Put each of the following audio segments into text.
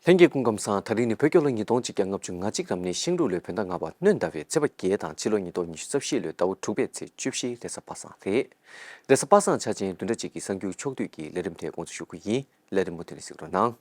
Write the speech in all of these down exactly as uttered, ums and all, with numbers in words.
ལྷན་རྒྱས་སྐུ་ཁམས་བཟང་། དེ་རིང་ནི་བོད་རྒྱལ་ལོ་ཉིས་སྟོང་ཆིག་བརྒྱ་ལྔ་བཅུ་ང་གཅིག་རབ་གནས་ཤིང་འབྲུག་ལོའི་བོད་ཟླ་ལྔ་པ་སྣྲོན་ཟླ་བའི་ཚེས་པ་བརྒྱད་དང་ཕྱི་ལོ་ཉིས་སྟོང་ཉི་ཤུ་རྩ་བཞི་ལོའི་ཟླ་བ་དྲུག་པའི་ཚེས་བཅུ་བཞི། རེས་གཟའ་པ་སངས་རེད། རེས་གཟའ་པ་སངས་ཆ་ཅན་བདུན་ཕྲག་གཅིག་གི་གསར་འགྱུར་ཕྱོགས་བསྡུས་ཀྱི་ལས་རིམ་དེ་དགོངས་ཚུལ་ཞུ་གི་ཡིན། ལས་རིམ་མུ་མཐུད་ནས་གཟིགས་རོགས་གནང་།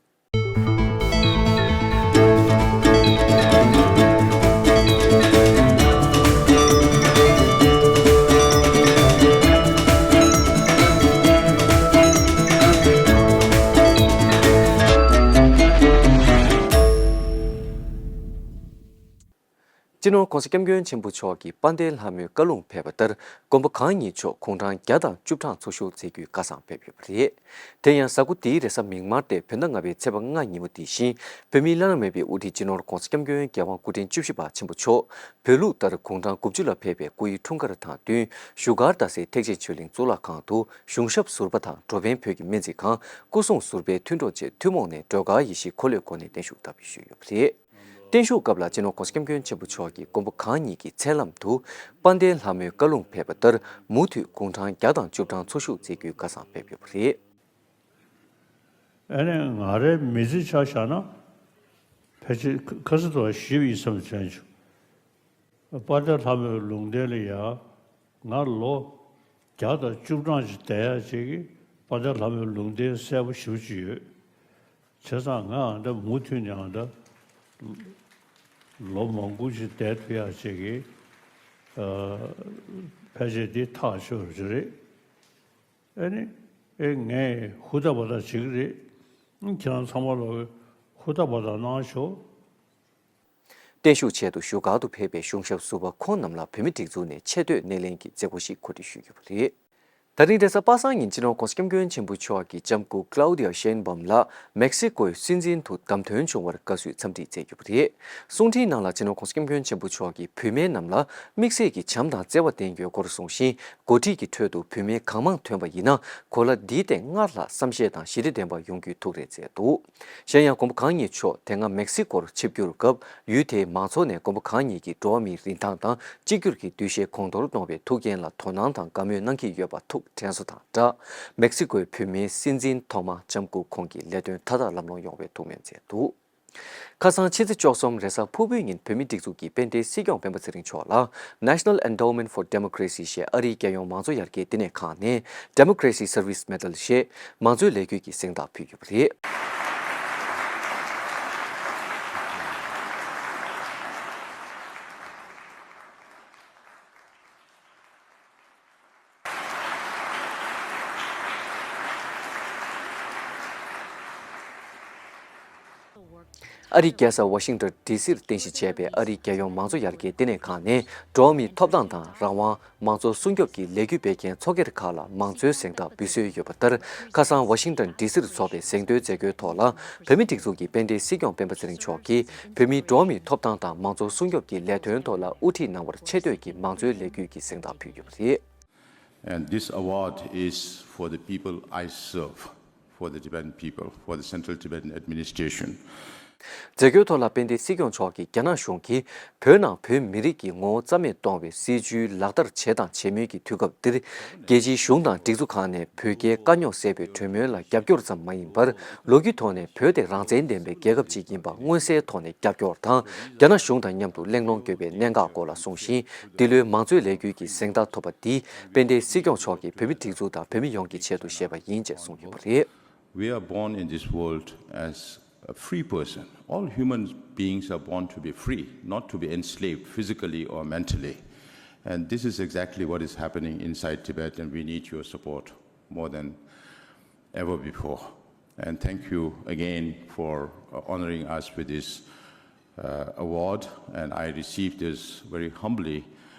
སྤྱི་ནོར་༸གོང་ས་༸སྐྱབས་མགོན་ཆེན་པོ་མཆོག་གིས་དཔལ་ལྡན་ལྷ་མོའི་བཀའ་ལུང་ཕེབས་པ་ལྟར། མགོན་པོ་གང་ཉིད་མཆོག་དགུང་གྲངས་བརྒྱ་དང་བཅུ་གྲངས་འཚོ་བཞུགས་མཛད་རྒྱུའི་བཀའ་བཟང་ཕེབས་ཡོད་པ་རེད། དེ་ཡང་གཟའ་འཁོར་འདིའི་རེས་གཟའ་མིག་དམར་ཏེ་བོད་ཟླ་ལྔ་པའི་ཚེས་པ་ལྔ་ཉིན་མོ་འདི་བཞིན། བོད་མིའི་བླ་ན་མེད་པའི་དབུ་ཁྲིད་སྤྱི་ནོར་༸གོང་ས་༸སྐྱབས་མགོན་རྒྱལ་དབང་སྐུ་ཕྲེང་བཅུ་བཞི་པ་ཆེན་པོ་མཆོག་བོད་ལུགས་ལྟར་དགུང་གྲངས་དགུ་བཅུ་ལ་ཕེབས་པའི་སྐུ་ཡི་འཁྲུངས་སྐར་དང་བསྟུན། བཞུགས་སྒར་རྡ་སའི་ཐེག་ཆེན་ཆོས་གླིང་གཙུག་ལག་ཁང་དུ་གཞུང་ཞབས་ཟུར་པ་དང་འགྲོ་ཕན་བོད་ཀྱི་སྨན་རྩིས་ཁང་། སྐུ་སྲུང་ཟུར་པའི་མཐུན་གྲོགས་བཅས་ཐུན་མོང་ནས་སྒྲོལ་དཀར་ཡེ་ཤེས་འཁོར་ལོའི་སྒོ་ནས་བརྟན་བཞུགས་བསྟར་འབུལ་ཞུས་ཡོད་པ་རེད། བརྟན་བཞུགས་སྐབས་ལ་སྤྱི་ནོར་༸གོང་ས་༸སྐྱབས་མགོན་ཆེན་པོ་མཆོག་གིས་མགོན་པོ་གང་ཉིད་ཀྱི་མཚན་ལམ་དུ་དཔལ་ལྡན་ལྷ་མོའི་བཀའ་ལུང་ཕེབས་པ་ལྟར་མུ་མཐུད་དགུང་གྲངས་བརྒྱ་དང་བཅུ་གྲངས་འཚོ་བཞུགས་མཛད་རྒྱུའི་བཀའ་བཟང་ཕེབས་ཡོད་པ་རེད། ཨ་ནི་ང་རའི་མི་ཚེ་ཆ་བཞག་ན་ཕལ་ཆེར་ཁ་སང་དུ་བ་ཞིབ་ཡིད་བསམ་དྲན་བྱུང་། དཔལ་ལྡན་ལྷ་མོའི་ལུང་བསྟན་ལ་ཡ། ང་ལོ་བརྒྱ་དང་བཅུ་གྲངས་ཅིག་བསྡད་ཡ་ཅིག་གིས་དཔལ་ལྡན་ལྷ་མོའི་ལུང་བསྟན་གསལ་པོ་ཞེ་པོ་ཅིག་ཡོད། བྱས་ཙང་ང་ཨ་འདྲ་མུ་མཐུད་ནས་ཨ་འདྲ་ལོ་མང་པོ་ཅིག་བསྡད་ཐུབ་ཡ་ཅིག་གིས་ཨ་ཕལ་ཆེར་འདི་ཐག་ཆོད་ཅིག་རེད། ཨ་ནི་ཨེ་ངས་ཧུར་ཐག་པ་ཐག་བྱེད་ཀྱི་རེད། ཁྱེད་རང་ཚང་མ་ལ་ཧུར་ཐག་པ་ཐག་གནང་ཤོག། བརྟན་བཞུགས་ཆེད་དུ་བཞུགས་སྒར་དུ་ཕེབས་པའི་གཞུང་ཞབས་ཟུར་པ་ཁོང་རྣམས་ལ་བོད་མིའི་སྒྲིག་འཛུགས་ནས་ཆེ་བསྟོད་སྣེ་ལེན་གྱི་མཛད་སྒོ་ཞིག་གོ་སྒྲིག་ཞུས་ཡོད་པ་རེད། ད་རིང་རེས་གཟའ་པ་སངས་ཉིན་སྤྱི་ནོར་༸གོང་ས་༸སྐྱབས་མགོན་ཆེན་པོ་མཆོག་གིས་ལྕམ་སྐུ་Claudia Sheinbaum་ལགས་མེག་སི་ཀོའི་སྲིད་འཛིན་དུ་བདམས་ཐོན་བྱུང་བར་དགའ་བསུའི་འཚམས་འདྲི་མཛད་ཡོད་པ་རེད། གསུང་འཕྲིན་ནང་ལ་སྤྱི་ནོར་༸གོང་ས་༸སྐྱབས་མགོན་ཆེན་པོ་མཆོག་གིས་བུད་མེད་རྣམས་ལ་དམིགས་བསལ་གྱི་བྱམས་དང་བརྩེ་བ་ལྡན་ཡོད་སྐོར་གསུངས་ཤིང་། འགོ་ཁྲིད་ཀྱི་ཁྲོད་དུ་བུད་མེད་གང་མང་ཐོན་པ་ཡིན་ན་གོ་ལ་འདིའི་སྟེང་སྔར་ལྷག་བསམ་ཤེས་དང་ཞི་བདེ་ལྡན་པ་ཡོང་རྒྱུའི་ཐུགས་རེ་མཛད་འདུག། གཞན་ཡང་མགོན་པོ་གང་ཉིད་མཆོག་དེ་སྔ་མེག་སི་ཀོར་ཆིབས་བསྒྱུར་སྐབས་ཡུལ་དེའི་མང་ཚོགས་ནས་མགོན་པོ་གང་ཉིད་ཀྱི་འགྲོ་བ་མིའི་རིན་ཐང་དང་གཅིག་གྱུར་གྱི་འདུ་ཤེས་གོང་མཐོར་གཏོང་བའི་ཐུགས་འགན་ལ་དོ་སྣང་དང་དགའ་མོས་གནང་གི་ཡོད་པ་ཐུགས་དྲན་གསོ་དང་སྦྲགས། མེག་སི་ཀོའི་བུད་མེད་སྲིད་འཛིན་ཐོག་མ་ལྕམ་སྐུ་ཁོང་གི་ལས་དོན་མཐའ་དག་ལམ་ལྷོང་ཡོང་བའི་ཐུགས་སྨོན་མཛད་འདུག། ཁ་སང་ཕྱི་ཚེས་བཅུ་གསུམ་རེས་གཟའ་ཕུར་བུའི་ཉིན་བོད་མིའི་སྒྲིག་འཛུགས་ཀྱི་དཔལ་ལྡན་སྲིད་སྐྱོང་སྤེན་པ་ཚེ་རིང་མཆོག་ལ་National Endowment for Democracy ཞེས་ཨ་རིའི་རྒྱལ་ཡོངས་མང་གཙོ་ཡར་རྒྱས་བསྟི་གནས་ཁང་ནས་Democracy Service Medal ཞེས་མང་གཙོའི་ལས་འགུལ་གྱི་གཟེངས་རྟགས་ཕུལ་ཡོད་པ་རེད། ཨ་རིའི་རྒྱལ་ས་ཝ་ཤིང་ཊོན་ཌི་སིར་རྟེན་གཞི་བྱས་པའི་ཨ་རིའི་རྒྱལ་ཡོངས་མང་གཙོ་ཡར་རྒྱས་བསྟི་གནས་ཁང་ནས་འགྲོ་བ་མིའི་ཐོབ་ཐང་དང་རང་དབང་། མང་གཙོ་སྲུང་སྐྱོབ་ཀྱི་ལས་འགུལ་སྤེལ་མཁན་ཚོགས་སྒེར་ཁག་ལ་མང་གཙོའི་གཟེངས་རྟགས་འབུལ་སྲོལ་ཡོད་པ་ལྟར། ཁ་སང་ཝ་ཤིང་ཊོན་ཌི་སིར་འཚོགས་པའི་གཟེངས་བསྟོད་མཛད་སྒོའི་ཐོག་ལ། བོད་མིའི་སྒྲིག་འཛུགས་ཀྱི་དཔལ་ལྡན་སྲིད་སྐྱོང་སྤེན་པ་ཚེ་རིང་མཆོག་གིས་བོད་མིའི་འགྲོ་བ་མིའི་ཐོབ་ཐང་དང་མང་གཙོ་སྲུང་སྐྱོབ་ཀྱི་ལས་དོན་ཐོག་ལ་དབུ་ཁྲིད་གནང་བར་ཆེ་བསྟོད་ཀྱི་མང་གཙོའི་ལས་འགུལ་གྱི་གཟེངས་རྟགས་ཕུལ་ཡོད་པ་རེད། And this award is for the people I serve, for the Tibetan people, for the Central Tibetan Administration. མཛད་སྒོའི་ཐོག་ལ་དཔལ་ལྡན་སྲིད་སྐྱོང་མཆོག་གིས་རྒྱ་ནག་གཞུང་གིས་བོད་ནང་བོད་མི་རིགས་ཀྱི་ངོ་བོ་རྩ་མེད་གཏོང་བའི་སྲིད་བྱུས་ལག་བསྟར་བྱས་དང་བྱེད་མུས་ཀྱི་དུས་སྐབས་འདིར། རྒྱལ་སྤྱིའི་གཞུང་དང་སྒྲིག་འཛུགས་ཁག་ནས་བོད་རྒྱའི་དཀའ་རྙོག་སེལ་བའི་གྲོས་མོལ་ལ་རྒྱབ་སྐྱོར་ཙམ་མ་ཡིན་པར། ལོ་རྒྱུས་ཐོག་ནས་བོད་དེ་རང་བཙན་ལྡན་པའི་རྒྱལ་ཁབ་ཅིག་ཡིན་པ་མངོན་གསལ་ཐོག་ནས་རྒྱབ་སྐྱོར་དང་། རྒྱ་ནག་གཞུང་དང་མཉམ་དུ་གླེང་སློང་དགོས་པའི་གནད་འགག་སྐོར་ལ་གསུངས་ཤིང་། འདི་ལོའི་མང་གཙོའི་ལས་འགུལ་གྱི་གཟེངས་རྟགས་ཐོབ་པ་འདི་དཔལ་ལྡན་སྲིད་སྐྱོང་མཆོག་གིས་བོད་མི་སྒྲིག་འཛུགས་དང་བོད་མི་ཡོངས་ཀྱི་ཆེད་དུ་བཞེས་པ་ཡིན་ཅེས་གསུངས་ཡོད་པ་རེད། We are born in this world as a free person. All human beings are born to be free, not to be enslaved physically or mentally. And this is exactly what is happening inside Tibet, and we need your support more than ever before. And thank you again for uh, honoring us with this uh, award. And I received this very humbly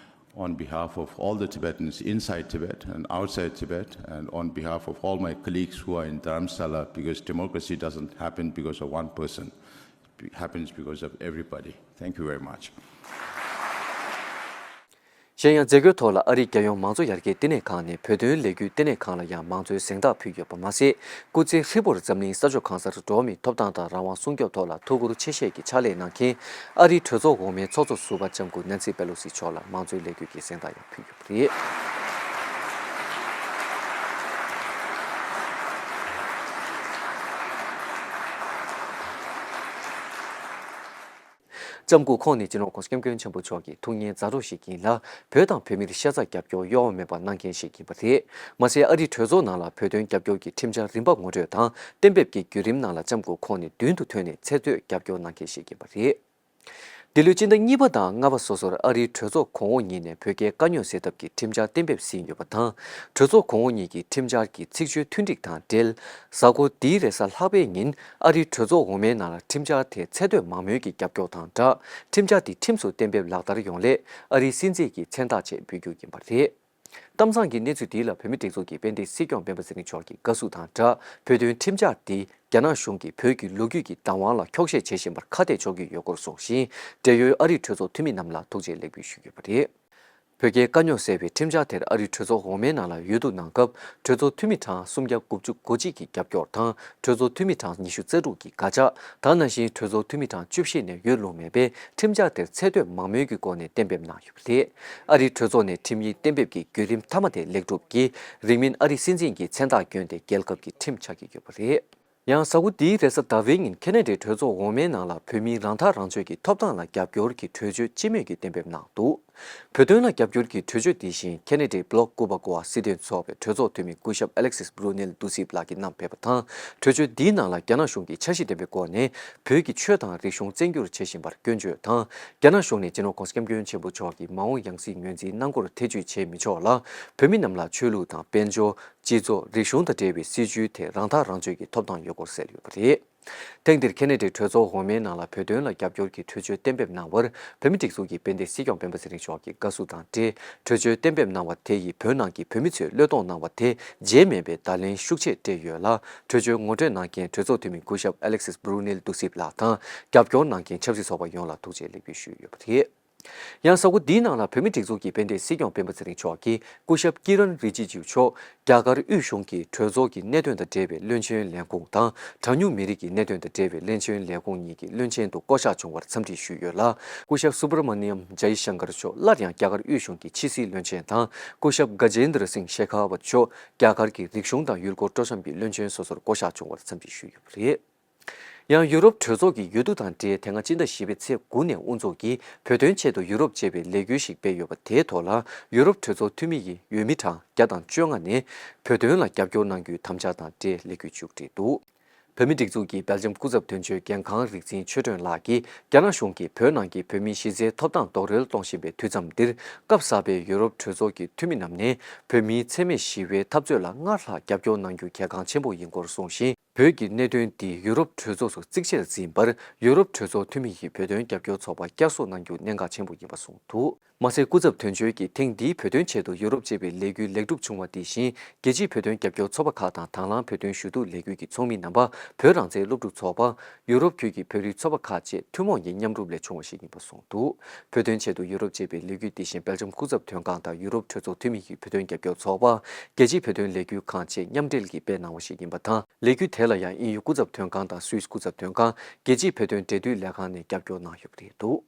on behalf of all the Tibetans inside Tibet and outside Tibet, and on behalf of all my colleagues who are in Dharamsala, because democracy doesn't happen because of one person. It happens because of everybody. Thank you very much. གཞན་ཡང་། མཛད་སྒོའི་ཐོག་ལ་ཨ་རིའི་རྒྱལ་ཡོངས་མང་གཙོ་ཡར་རྒྱས་བསྟི་གནས་ཁང་ནས་བོད་དོན་ལས་འགུལ་བསྟི་གནས་ཁང་ལ་ཡང་མང་གཙོའི་གཟེངས་རྟགས་ཕུལ་ཡོད་པ་མ་ཟད། སྐུ་ཚེ་ཧྲིལ་པོར་འཛམ་གླིང་ས་ཕྱོགས་གང་སར་འགྲོ་བ་མིའི་ཐོབ་ཐང་དང་རང་དབང་སྲུང་སྐྱོབ་ཐོག་ལ་ཐུགས་ཁུར་ཆེ་བཞེས་ཀྱི་ཕྱག་ལས་གནང་མཁན་ཨ་རིའི་གྲོས་ཚོགས་འོག་མའི་ཚོགས་གཙོ་ཟུར་པ་ལྕམ་སྐུ་ནན་སི་པེ་ལོ་སི་མཆོག་ལ་མང་གཙོའི་ལས་འགུལ་གྱི་གཟེངས་རྟགས་ཡང་ཕུལ་ཡོད་པ་རེད། ཀྲམ་སྐུ་ཁོང་ནི་སྤྱི་ནོར་༸གོང་ས་༸སྐྱབས་མགོན་ཆེན་པོ་མཆོག་གི་ཐུགས་མཉེས་མཛའ་གྲོགས་ཤིག་ཡིན་ལ། བོད་དང་བོད་མིར་ཤ་ཚ་རྒྱབ་སྐྱོར་གཡོ་བ་མེད་པ་གནང་མཁན་ཞིག་ཡིན་པ་རེད། མ་ཟད་ཨ་རིའི་གྲོས་ཚོགས་ནང་ལ་བོད་དོན་རྒྱབ་སྐྱོར་གྱི་ཁྲིམས་འཆར་རིམ་པ་ངོ་སྤྲོད་དང་གཏན་འབེབས་ཀྱི་བརྒྱུད་རིམ་ནང་ལ་ཀྲམ་སྐུ་ཁོང་ནི་མདུན་དུ་ཐོན་ནས་ཚད་མཐོའི་རྒྱབ་སྐྱོར་གནང་མཁན་ཞིག་ཡིན་པ་རེད། འདི་ལོའི་སྤྱི་ཟླ་གཉིས་པ་དང་ལྔ་པ་སོ་སོར་ཨ་རིའི་གྲོས་ཚོགས་གོང་འོག་གཉིས་ནས་བོད་རྒྱའི་དཀའ་རྙོག་སེལ་ཐབས་ཀྱི་ཁྲིམས་འཆར་གཏན་འབེབས་ཟིན་ཡོད་པ་དང་། གྲོས་ཚོགས་གོང་འོག་གཉིས་ཀྱི་ཁྲིམས་འཆར་གྱི་ཚིག་བརྗོད་མཐུན་འགྲིག་དང་འབྲེལ། གཟའ་འཁོར་འདིའི་རེས་གཟའ་ལྷག་པའི་ཉིན་ཨ་རིའི་གྲོས་ཚོགས་འོག་མའི་ནང་ལ་ཁྲིམས་འཆར་དེ་ཚད་མཐོའི་མང་མོས་ཀྱི་རྒྱབ་སྐྱོར་དང་སྦྲགས། ཁྲིམས་འཆར་དེ་ཁྲིམས་སུ་གཏན་འབེབས་ལག་བསྟར་ཡོང་སླད་ཨ་རིའི་སྲིད་འཛིན་གྱི་མཚན་རྟགས་བཅས་འབུལ་རྒྱུ་ཡིན་པ་རེད། གཏམ་བཟང་གི་གནས་ཚུལ་འདི་ལ་བོད་མིའི་སྒྲིག་འཛུགས་ཀྱི་དཔལ་ལྡན་སྲིད་སྐྱོང་སྤེན་པ་ཚེ་རིང་མཆོག་གིས་དགའ་བསུ་དང་སྦྲགས། བོད་དོན་ཁྲིམས་འཆར་འདི་རྒྱ་ནག་གཞུང་གིས་བོད་ཀྱི་ལོ་རྒྱུས་ཀྱི་བདག་དབང་ལ་འཁྱོག་བཤད་བྱེད་བཞིན་པར་ཁ་གཏད་གཅོག་གི་ཡོད་སྐོར་གསུངས་ཤིང་། འབྲེལ་ཡོད་ཨ་རིའི་གྲོས་ཚོགས་འཐུས་མི་རྣམས་ལ་ཐུགས་རྗེ་ལེགས་འབུལ་ཞུས་ཡོད་པ་རེད། བོད་རྒྱའི་དཀའ་རྙོག་སེལ་བའི་ཁྲིམས་འཆར་དེར་ཨ་རིའི་གྲོས་ཚོགས་འོག་མའི་ནང་ལ་འོས་བསྡུ་གནང་སྐབས། གྲོས་ཚོགས་འཐུས་མི་གྲངས་སུམ་བརྒྱ་དགུ་བཅུ་གོ་གཅིག་གི་རྒྱབ་སྐྱོར་དང་། གྲོས་ཚོགས་འཐུས་མི་གྲངས་ཉི་ཤུ་རྩ་དྲུག་གི་དགག་བྱ་དང་། ནང་བཞིན་གྲོས་ཚོགས་འཐུས་མི་གྲངས་བཅུ་བཞི་ནས་འོས་བླུགས་མེད་པས། ཁྲིམས་འཆར་དེར་ཚད་མཐོའི་མང་མོས་ཀྱི་སྒོ་ནས་གཏན་འབེབས་གནང་ཡོད་པ་རེད། ཨ་རིའི་གྲོས་ཚོགས་ནས་ཁྲིམས་ཡིག་གཏན་འབེབས་ཀྱི་བརྒྱུད་རིམ་མཐའ་མ་དེ་ལེགས་གྲུབ་ཀྱིས། རིང་མིན་ཨ་རིའི་སྲིད་འཛིན་གྱི་མཚན་རྟགས་བསྐྱོན་ཏེ་རྒྱལ་ཁབ་ཀྱི་ཁྲིམས་ཆགས་ཀྱི་ཡོད་པ་རེད། ཡང་གཟའ་འཁོར་འདིའི་རེས་གཟའ་ཟླ་བའི་ཉིན་ཁེ་ན་ཌའི་གྲོས་ཚོགས་འོག་མའི་ནང་ལ་བོད་མིའི་རང་ཐག་རང་གཅོད་ཀྱི་ཐོབ་ཐང་ལ་རྒྱབ་སྐྱོར་གྱི་གྲོས་ཆོད་སྤྱི་མོས་ཀྱིས་གཏན་འབེབས་གནང་འདུག་བོད་དོན་ལ་རྒྱབ་སྐྱོར་གྱི་གྲོས་ཆོད་འདི་བཞིན་ཁེ་ན་ཌའི་སྦེལ་ཀོབ་ཀོ་བ་སྲིད་དོན་ཚོགས་པའི་གྲོས་ཚོགས་འཐུས་མི་སྐུ་ཞབས་ཨ་ལེག་སིས་བྷྲུ་ནེལ་ཏུ་སིབ་ལགས་ཀྱིས་བསྣམས་ཕེབས་པ་དང་། གྲོས་ཆོད་འདིའི་ནང་ལ་རྒྱ་ནག་གཞུང་གིས་འཆར་གཞི་ལྡན་པའི་སྒོ་ནས་བོད་ཀྱི་ཆོས་དང་རིག་གཞུང་བཙན་སྒྱུར་བྱེད་བཞིན་པར་སྐྱོན་བརྗོད་དང་། རྒྱ་ནག་གཞུང་ནས་སྤྱི་ནོར་༸གོང་ས་༸སྐྱབས་མགོན་ཆེན་པོ་མཆོག་གི་མ་འོངས་ཡང་སྲིད་ངོས་འཛིན་གནང་སྐོར་ཐེ་བྱུས་བྱེད་མི་ཆོག་ལ། བོད་མི་རྣམས་ལ་ཆོས་ལུགས་དང་དཔལ་འབྱོར། སྤྱི་ཚོགས། རིག་གཞུང་དང་འབྲེལ་བའི་སྲིད་བྱུས་ཐད་རང་ཐག་རང་གཅོད་ཀྱི་ཐོབ་ཐང་ཡོད་སྐོར་གསལ་ཡོད་པ་རེད། ཐེངས་འདིར་ཁེ་ན་ཌའི་གྲོས་ཚོགས་འོག་མའི་ནང་ལ་བོད་དོན་ལ་རྒྱབ་སྐྱོར་གྱི་གྲོས་ཆོད་གཏན་འབེབས་གནང་བར། བོད་མིའི་སྒྲིག་འཛུགས་ཀྱི་དཔལ་ལྡན་སྲིད་སྐྱོང་སྤེན་པ་ཚེ་རིང་མཆོག་གིས་དགའ་བསུ་དང་འབྲེལ། གྲོས་ཆོད་གཏན་འབེབས་གནང་བ་དེ་ཡིས་བོད་ནང་གི་བོད་མི་ཚོས་བློས་གཏོང་གནང་བ་དེ་བརྗེད་མེད་པའི་བརྡ་ལན་ཤུགས་ཆེ་སྤྲད་ཡོད་ལ། གྲོས་ཆོད་ངོ་སྤྲོད་གནང་མཁན་གྲོས་ཚོགས་འཐུས་མི་སྐུ་ཞབས་ཨ་ལེག་སིས་བྷྲུ་ནེལ་ཏུ་སིབ་ལགས་དང་། རྒྱབ་སྐྱོར་གནང་མཁན་ཆབ་སྲིད་ཚོགས་པ་ཡོངས་ལ་ཐུགས་རྗེ་ལེགས་འབུལ་ཞུས་ཡོད་པ་རེད། ཡང་གཟའ་འཁོར་འདིའི་ནང་ལ་བོད་མིའི་སྒྲིག་འཛུགས་ཀྱི་དཔལ་ལྡན་སྲིད་སྐྱོང་སྤེན་པ་ཚེ་རིང་མཆོག་གིས་སྐུ་ཞབས་ཀི་རན་རི་ཇི་ཇུ་མཆོག་རྒྱ་གར་དབུས་གཞུང་གི་གྲོས་ཚོགས་ཀྱི་གནད་དོན་དང་འབྲེལ་བའི་བློན་ཆེན་ལས་ཁུངས་དང་། གྲངས་ཉུང་མི་རིགས་ཀྱི་གནད་དོན་དང་འབྲེལ་བའི་བློན་ཆེན་ལས་ཁུངས་གཉིས་ཀྱི་བློན་ཆེན་དུ་བསྐོ་གཞག་བྱུང་བར་འཚམས་འདྲི་ཞུས་ཡོད་ལ། སྐུ་ཞབས་སུ་བྷ་ར་མ་ནི་ཡམ་ཇའི་ཤང་ཀར་མཆོག་སླར་ཡང་རྒྱ་གར་དབུས་གཞུང་གི་ཕྱི་སྲིད་བློན་ཆེན་དང་། སྐུ་ཞབས་ག་ཇེན་དྲ་སིང་ཤེ་ཁ་ཝད་མཆོག་རྒྱ་གར་གྱི་རིག་གཞུང་དང་ཡུལ་སྐོར་སྤྲོ་འཆམ་གྱི་བློན་ཆེན་སོ་སོར་བསྐོ་གཞག་བྱུང་བར་འཚམས་འདྲི་ཞུས་ཡོད་པ་རེད། ཡང་ཡུ་རོབ་གྲོས་ཚོགས་ཀྱི་འོས་བསྡུ་དང་འབྲེལ་དེ་སྔ་སྤྱི་ཟླ་བཞི་པའི་ཚེས་དགུ་ནས་དབུ་འཛུགས་ཀྱིས་བོད་དོན་ཆེད་དུ་ཡུ་རོབ་ཅེས་པའི་ལས་འགུལ་ཞིག་སྤེལ་ཡོད་པ་དེའི་ཐོག་ལ། ཡུ་རོབ་གྲོས་ཚོགས་འཐུས་མི་ཡི་འོས་མི་གྲངས་བརྒྱ་དང་བཅོ་ལྔ་ནས་བོད་དོན་ལ་རྒྱབ་སྐྱོར་གནང་རྒྱུའི་དམ་བཅའ་དང་འབྲེལ་ལས་འགུལ་མཇུག་བསྒྲིལ་འདུག་བོད་མིའི་སྒྲིག་འཛུགས་ཀྱི་སྦེལ་ཇམ་སྐུ་ཚབ་དོན་གཅོད་རྒན་ཁང་རིག་འཛིན་ཆོས་སྒྲོན་ལགས་ཀྱིས། རྒྱ་ནག་གཞུང་གིས་བོད་ནང་གི་བོད་མིའི་གཞི་རྩའི་ཐོབ་ཐང་རྡོག་རོལ་གཏོང་བཞིན་པའི་དུས་མཚམས་འདིར། སྐབས་གསར་པའི་ཡུ་རོབ་གྲོས་ཚོགས་ཀྱི་འཐུས་མི་རྣམས་ནས་བོད་མིའི་འཚེ་མེད་ཞི་བའི་འཐབ་རྩོད་ལ་སྔར་ལྷག་རྒྱབ་སྐྱོར་གནང་རྒྱུ་གལ་འགངས་ཆེན་པོ་ཡིན་སྐོར་གསུངས་ཤིང་། བོད་ཀྱི་གནད་དོན་འདི་ཡུ་རོབ་གྲོས་ཚོགས་སུ་གཙིགས་ཆེར་འཛིན་པར་ཡུ་རོབ་གྲོས་ཚོགས་འཐུས་མི་ཡི་བོད་དོན་རྒྱབ་སྐྱོར་ཚོགས་པ་བསྐྱར་གསོ་གནང་རྒྱུ་གནད་འགག་ཆེན་པོ་ཡིན་པ་གསུངས་འདུག་མ་ཟད། སྐུ་ཚབ་དོན་གཅོད་ཀྱིས་ཐེངས་འདིའི་བོད་དོན་ཆེད་དུ་ཡུ་རོབ་ཅེས་པའི་ལས་འགུལ་ལེགས་གྲུབ་བྱུང་བ་འདི་བཞིན། རྒྱལ་སྤྱིའི་བོད་དོན་རྒྱབ་སྐྱོར་ཚོགས་པ་ཁག་དང་དང་བླངས་བོད་དོན་ཞུ་གཏུག་ལས་འགུལ་གྱི་ཚོགས་མི་རྣམ་པ། བོད་རང་བཙན་སློབ་ཕྲུག་ཚོགས་པ། ཡུ་རོབ་ཁུལ་གྱི་བོད་རིགས་ཚོགས་པ་ཁག་བཅས་ཐུན་མོང་གི་མཉམ་རུབ་ལས་བྱུང་བ་ཞིག་ཡིན་པ་གསུངས་འདུག་བོད་དོན་ཆེད་དུ་ཡུ་རོབ་ཅེས་པའི་ལས་འགུལ་འདི་བཞིན་སྦེལ་ཇམ་སྐུ་ཚབ་དོན་ཁང་དང་ཡུ་རོབ་གྲོས་ཚོགས་འཐུས་མི་ཡི་བོད་དོན་རྒྱབ་སྐྱོར་ཚོགས་པ། རྒྱལ་སྤྱིའི་བོད་དོན་ལས་འགུལ་ཁང་བཅས་མཉམ་འབྲེལ་གྱིས་སྤེལ་གནང་བ་ཞིག་ཡིན་པ་དང་། ལས་འགུལ་དེ་ལ་ཡང་དབྱིན་ཡུལ་སྐུ་ཚབ་དོན་ཁང་དང་སུད་སི་སྐུ་ཚབ་དོན་ཁང་། རྒྱལ་སྤྱིའི་བོད་དོན་འབྲེལ་མཐུད་ལས་ཁང་ནས་རྒྱབ་སྐྱོར་གནང་ཡོད་པ་རེད་འདུག་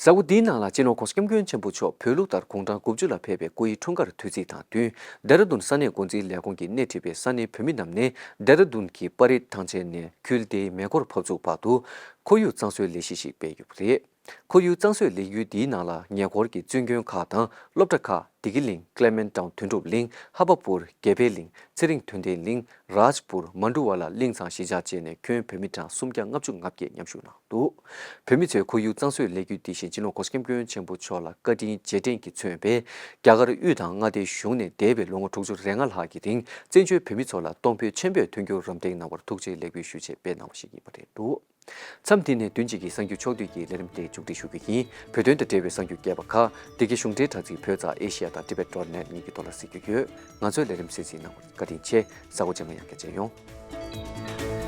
གཟའ་འཁོར་འདིའི་ནང་ལ་སྤྱི་ནོར་༸གོང་ས་༸སྐྱབས་མགོན་ཆེན་པོ་མཆོག་བོད་ལུགས་ལྟར་དགུང་གྲངས་དགུ་བཅུ་ལ་ཕེབས་པའི་སྐུ་ཡི་འཁྲུངས་སྐར་དུས་ཚིགས་དང་བསྟུན། ལྡེ་ར་ལྡུན་ས་གནས་འགོ་འཛིན་ལས་ཁུངས་ཀྱིས་སྣེ་ཁྲིད་པའི་ས་གནས་བོད་མི་རྣམས་ནས་ལྡེ་ར་ལྡུན་གྱི་པ་རེད་ཐང་ཆེན་ནས་ཁུལ་དེའི་མེ་འཁོར་ཕབ་ཚུགས་བར་དུ་ཁོར་ཡུག་གཙང་བཟོའི་ལས་གཞི་ཞིག་སྤེལ་ཡོད་པ་རེད། ཁོར་ཡུག་གཙང་བཟོའི་ལས་འགུལ་འདིའི་ནང་ལ་ཉེ་འཁོར་གྱི་བཙུན་དགོན་ཁག་དང་སློབ་གྲྭ་ཁག་བདེ་སྐྱིད་གླིང་། ཀླེ་མེན་ཊའུན་དོན་གྲུབ་གླིང་། ཧ་བ་པུར། དགེ་འཕེལ་གླིང་། ཚེ་རིང་དོན་ལྡན་གླིང་། རཱཇ་པུར། མན་ཌུ་ཝ་ལ་གླིང་ཚང་གཞིས་ཆགས་བཅས་ནས་ཁྱོན་བོད་མི་གྲངས་སུམ་བརྒྱ་ལྔ་བཅུ་ང་བརྒྱད་མཉམ་ཞུགས་གནང་འདུག་བོད་མི་ཚོས་ཁོར་ཡུག་གཙང་བཟོའི་ལས་འགུལ་འདི་བཞིན་སྤྱི་ནོར་༸གོང་ས་༸སྐྱབས་མགོན་ཆེན་པོ་མཆོག་ལ་བཀའ་དྲིན་རྗེས་དྲན་གྱིས་མཚོན་པའི་རྒྱ་གར་དབུས་དང་མངའ་སྡེའི་གཞུང་ནས་འདས་པའི་ལོ་ངོ་དྲུག་ཅུ་རེ་ལྔ་ལྷག་གི་རིང་བཙན་བྱོལ་བོད་མི་ཚོ་ལ་གཏོང་ཕོད་ཆེན་པོས་མཐུན་འགྱུར་རམ་འདེགས་གནང་བར་ཐུགས་རྗེ་ལེགས་འབུལ་ཞུ་ཆེད་སྤེལ་གནང་བ་ཞིག་ཡིན་པ་རེད་འདུག་མཚམས་འདི་ནས་བདུན་གཅིག་གི་གསར་འགྱུར་ཕྱོགས་བསྡུས་ཀྱི་ལས་རིམ་དེ་མཇུག་སྒྲིལ་ཞུ་རྒྱུ་ཡིན། བོད་དོན་དང་འབྲེལ་བའི་གསར་འགྱུར་རྒྱས་པ་ཁག་འདི་གའི་གཞུང་འབྲེལ་དྲ་ཚིགས་བོད་ཙ་ཨེ་ཤི་ཡ་དང་ཊི་བེ་ཊི་ཌོ་ཊི་ནེ་ཊི་གཉིས་ཀྱི་ཐོག་ལ་གཟིགས་རྒྱུ་ཡོད། ང་ཚོའི་ལས་རིམ་གསན་གཟིགས་གནང་བར་བཀའ་དྲིན་ཆེ། གཟའ་འཁོར་རྗེས་མ་ཡང་བསྐྱར་མཇལ་ཡོང་།